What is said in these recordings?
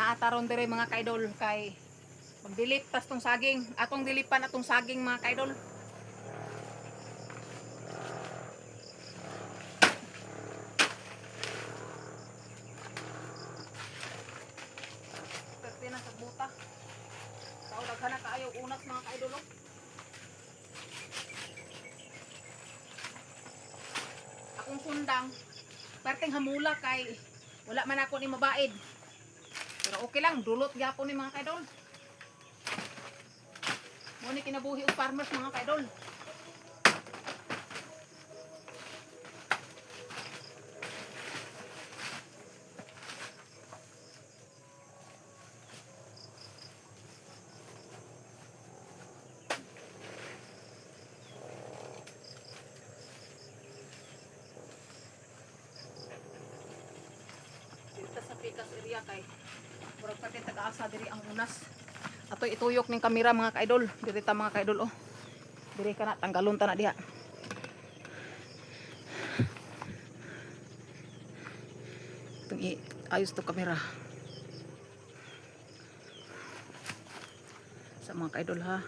Naataron dire, mga kaidol, kay magdilip tas tong saging. Atong dilipan atong saging, mga kaidol. Perte na sa buta. Tao, daghan na kaayo unas, mga kaidol, oh. Akong sundang, perteng hamula kay wala man ako ni mabaid. Pero okay lang, dulot gyapon ni, mga kaidol. Mo ni kinabuhi og farmers, mga kaidol. Dito sa Pikas area kay murag pati taga-asa diri ang unas. Ato ituyok ning kamera, mga kaidol. Diri ta, mga kaidol, oh. Diri ka na tanggalon ta na diha. Itong ayos to kamera. Sa mga kaidol ha.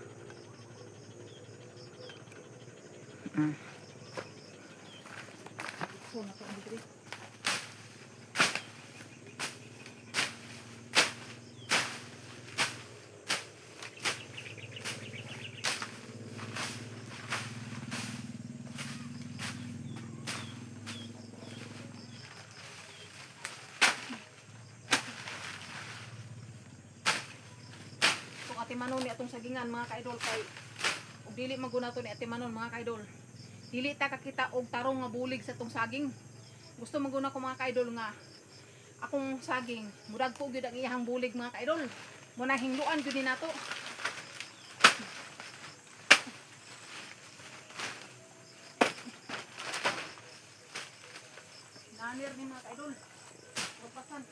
So, na to ang diri. Itong Ate Manon ni atong sagingan, mga kaidol, kay ug dili maguna to ni Ate Manon, mga kaidol. Dili ta kakita og tarong nga bulig sa tong saging. Gusto maguna ko, mga kaidol, nga akong saging murag ko gyud ang iyahang bulig, mga kaidol. Muna hingluan gyud ni nato. Nanir ni, mga kaidol. Pasan.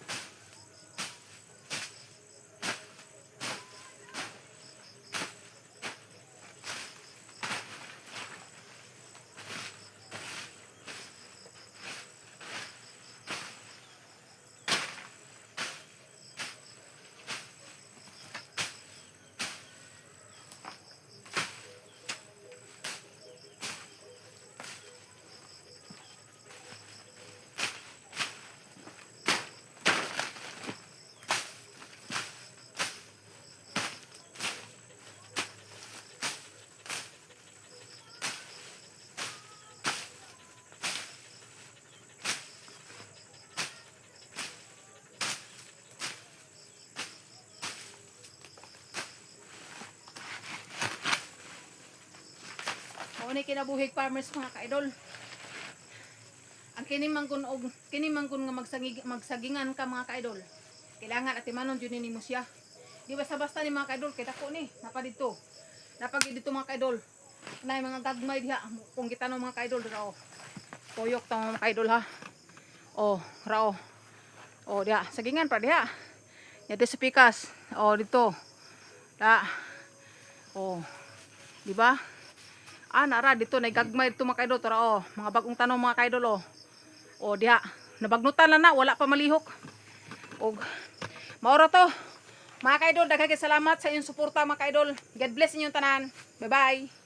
Mao ni kinabuhig farmers, mga kaidol. Ang kini man kun og kini man kun nga magsagingan ka, mga kaidol. Kailangan atimanon jud nimo siya. Di basta-basta ni, mga kaidol, kay dako ni napa didto. Napa gyud dito, mga kaidol. Nay mga gagmay diha kung gitanong, mga kaidol, dira oh. Tuyok ta, mga kaidol, ha. Oh, rao. Oh, diha sagingan pa diha. Nya sa pikas. Oh, dito. Da. Oh. Di ba? Ah, nara dito nay gagmay dito, mga kaidol, tara oh, mga bagong tanong, mga kaidol, oh. Oh, diha. Nabagnutan lang na, wala pa malihok. Og maura to. Mga kaidol, daghang salamat sa inyong suporta, mga kaidol. God bless inyong tanan. Bye-bye.